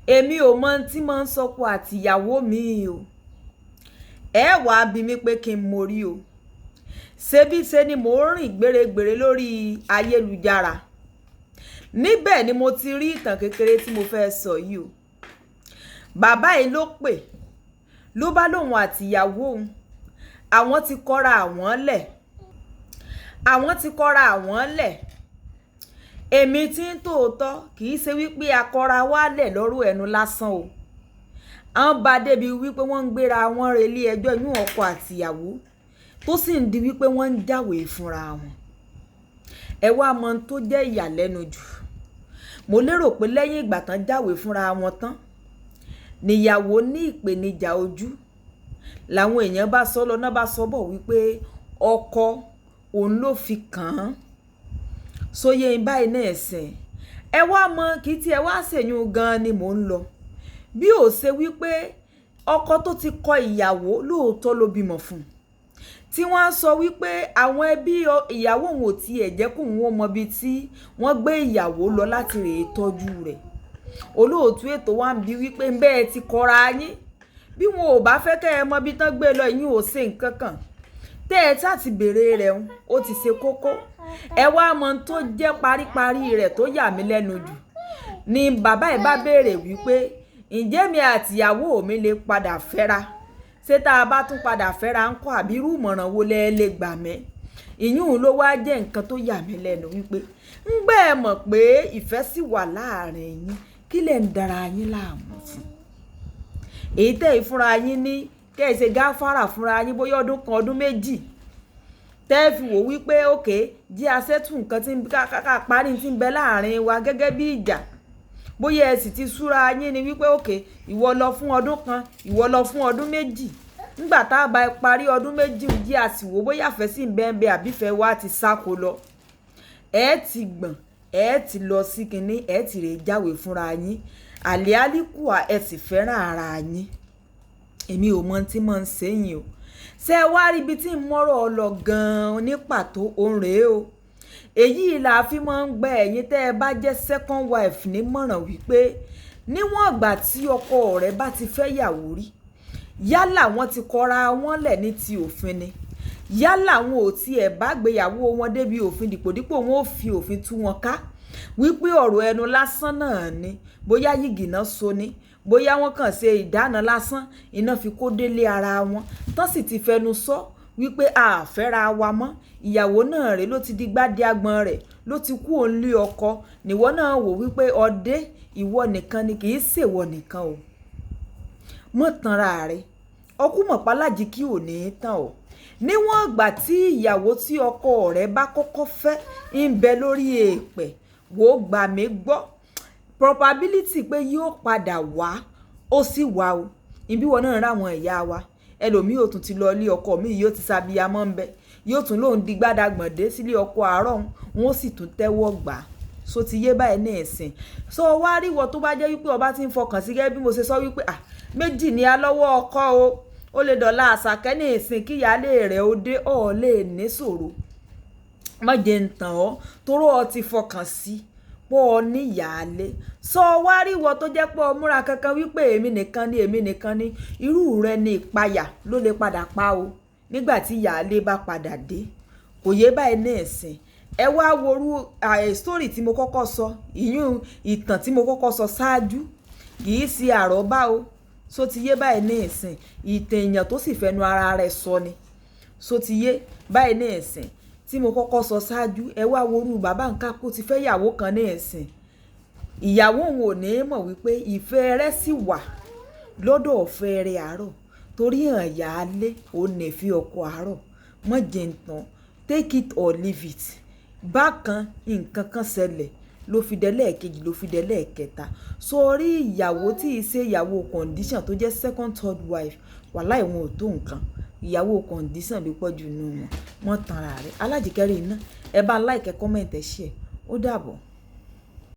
Èmi ò mọ tí mo ń sọkọ àtìyàwó mi o. Ẹ wàá bi mí pé kí n mórí o. Ṣebí ṣe ni mò ń rìn gbèrègbèrè lórí ayélujára. Níbẹ̀ ni mo ti rí ìtàn kékeré tí mo fẹ́ sọ yìí o. Bàbá yìí ló pè, ló bá lóun àtìyàwó òun, àwọn ti kọra àwọn lẹ̀. Àwọn ti kọra àwọn lẹ̀. Èmi tí ń tòótọ́ kì í ṣe wípé a kọra wá lẹ̀ lọ́rọ̀ ẹnu lásán o. Wọ́n bá débi wípé wọ́n ń gbéra wọn re ilé ẹjọ́ inú ọkọ àtìyàwó tó sì ń di wípé wọ́n ń jáwèé fúnra wọn. Ẹ wá mọ ohun tó jẹ́ ìyàlẹ́nu jù. Mo lérò pé lẹ́yìn ìgbà tán jáwèé fúnra wọn tán, níyàwó ní ìpèníjà ojú. Làwọn èèyàn bá sọ lọ, ná bá sọ bọ̀ wípé ọkọ òun ló fi kàn án. Sóyè ń báyìí náà ẹ̀sìn. Ẹ wá mọ̀ kí tí ẹ wá ṣèyún gan ni mò ń lọ. Bí ó ṣe wípé ọkọ tó ti kọ ìyàwó lóòótọ́ ló bímọ fún un. Tí wọ́n á sọ wípé àwọn ẹbí ìyàwó òun ò tiẹ̀ jẹ́ kó òun ó mọ ibi tí wọ́n gbé ìyàwó lọ láti rèé tọ́jú rẹ̀. Olóòtú ètò wa ń bi wípé ń bẹ́ẹ̀ ti kọra yín. Bí wọn ò bá fẹ́ kí ẹ mọ ibi tán gbé lọ, ìyún ò ṣe nǹkan kan. Tẹ́ ẹ sá ti bèrè rẹ̀ ń, ó ti ṣe kókó. Ẹ wá mọ ohun tó jẹ́ paríparí rẹ̀ tó yà mí lẹ́nu jù. Ni bàbá yìí bá béèrè wípé, ǹjẹ́ mi àti ìyàwó mi lè padà fẹ́ra? Ṣé tá a bá tún padà fẹ́ra ńkọ́ àbí irú ìmọ̀ràn wo lẹ lè gbà mí? Ìyún ló wá jẹ́ nǹkan tó yà mí lẹ́nu wípé, ńgbẹ́ ẹ mọ̀ pé ìfẹ́ sì wà láàrin yín, kí lẹ̀ ń dara yín láàmú fún? Èyí tẹ́ ẹ fúnra yín ní kí ẹ ṣe gáfárà fúnra yín bóyá ọdún kan, ọdún méjì. Tẹ́ ẹ fi wò wípé okay, jí a ṣẹ́tù nǹkan tí ń ká parí tí ń bẹ láàrin wa gẹ́gẹ́ bí ìjà. Bóyá ẹ sì ti súra yín ni wípé okay, ìwọ lọ fún ọdún kan, ìwọ lọ fún ọdún méjì. Nígbà tá a bá parí ọdún méjì, jí a sì wò bóyá ìfẹ́ sì ń bẹ ń bẹ àbí ìfẹ́ wa ti sáko lọ. Ẹ ti gbọ̀n, ẹ ti lọ sí kìnní, ẹ ti rè jáwèé fúnra yín. Àlè álíkùá ẹ sì fẹ́ràn ara yín. Èmi ò mọ ohun tí mò ń ṣe yín o. Ṣé ẹ wá rí ibi tí ń mọ́rọ̀ ọ lọ gan-an ní pàtó òun rèé o. Èyí là fi máa ń gba ẹ̀yin tẹ́ ẹ bá jẹ́ second wife ní mọ̀ràn wípé níwọ̀n ìgbà tí ọkọ rẹ bá ti fẹ́ ìyàwó rí, yálà wọ́n ti kọra wọ́n lẹ̀ ní ti òfin ni, yálà wọn ò tí ẹ bá gbéyàwó wọn débi òfin dìpòdípò wọn ó fi òfin tú wọn ká. Wípé ọ̀rọ̀ ẹnu lásán náà ni, bóyá yìgì náà so ni, bóyá wọ́n kàn ṣe ìdáná lásán, iná fi kó délé ara wọn. Tán sì ti fẹnu sọ wípé a fẹ́ra wa mọ́. Ìyàwó náà rè ló ti di gbádé agbọ̀n rẹ̀, ló ti kú òun lé ọkọ. Níwọ náà wò wípé ọdẹ ìwọ nìkan ni kì í ṣe ìwọ nìkan o. Mọ́ tanra rẹ. Ọkú mọ̀pá lájí kí ò ní tán o. Níwọ̀n ìgbà tí ìyàwó tí ọkọ rẹ bá kọ́kọ́ fẹ́ ń bẹ lórí èèpẹ̀, wò gbà mí gbọ́. Probability pé yóò padà wá, ó sì wá o. Ìbí wọn náà ràwọn ìyá wa. Ẹlòmíì ò tún ti lọ ilé ọkọ mi, yóò ti ṣàbíamọ́ ń bẹ. Yóò tún lóun di gbádàgbọ̀n dé sílé ọkọ àárọ̀ òun, wọ́n sì tún tẹ́wọ́ gbà. So ti yé báyìí ní ìsìn. So wá rí ìwọ tó bá jẹ́ wípé ọba tí ń fọkàn sí gẹ́gẹ́ bí mo ṣe sọ wípé, à, méjì ni a lọ́wọ́ ọkọ o. Ó lè dọ̀la àṣàkẹ́ ní ìsìn kí ìyálé rẹ̀ ó dé, ó lè ní sòro. Má jẹ ń tàn ọ́, torí ọ ti fọkàn sí, pé ọ ní ìyálé. So wá rí ìwọ tó jẹ́ pé ọ múra kankan wípé èmi nìkan ni, èmi nìkan ni. Irú rẹ ni ìpayà ló lè padà pa o nígbà tí ìyálé bá padà dé. Kò yé báyìí ní ìsìn. Ẹ wá wo irú, story tí mo kọ́kọ́ sọ, ìyún ìtàn tí mo kọ́kọ́ sọ ṣáájú kì í ṣe àrọ́bá o. So ti yé báyìí ní ìsìn. Ìtàn èèyàn tó sì fẹnu ara rẹ̀ sọ ni. So ti yé báyìí ní ìsìn tí mo kọ́kọ́ sọ ṣáájú. Ẹ wá wo irú bàbá nǹkan kó ti fẹ́ ìyàwó kan ní ìsìn. Ìyàwó òun ò ní mọ̀ wípé ìfẹ́ rẹ̀ sì wà lọ́dọ̀ ọ̀fẹ́ rẹ̀ àárọ̀ torí hàn ìyálé ó ní fi ọkọ àárọ̀. Má jẹ ń tàn. Take it or leave it. Bákan nǹkan kan ṣẹlẹ̀ ló fi dé lẹ́ẹ̀kejì, ló fi dé lẹ́ẹ̀kẹta. So rí ìyàwó tí í ṣe ìyàwó condition tó jẹ́ second, third wife, wàláì wọn ò tó nǹkan. Ìyàwó condition ló pọ̀ jù nínú wọn. Mọ́ tanra rẹ. Alájíkẹ́rẹ́ iná. Ẹ bá like, comment, ẹ share. Ó dàbọ̀.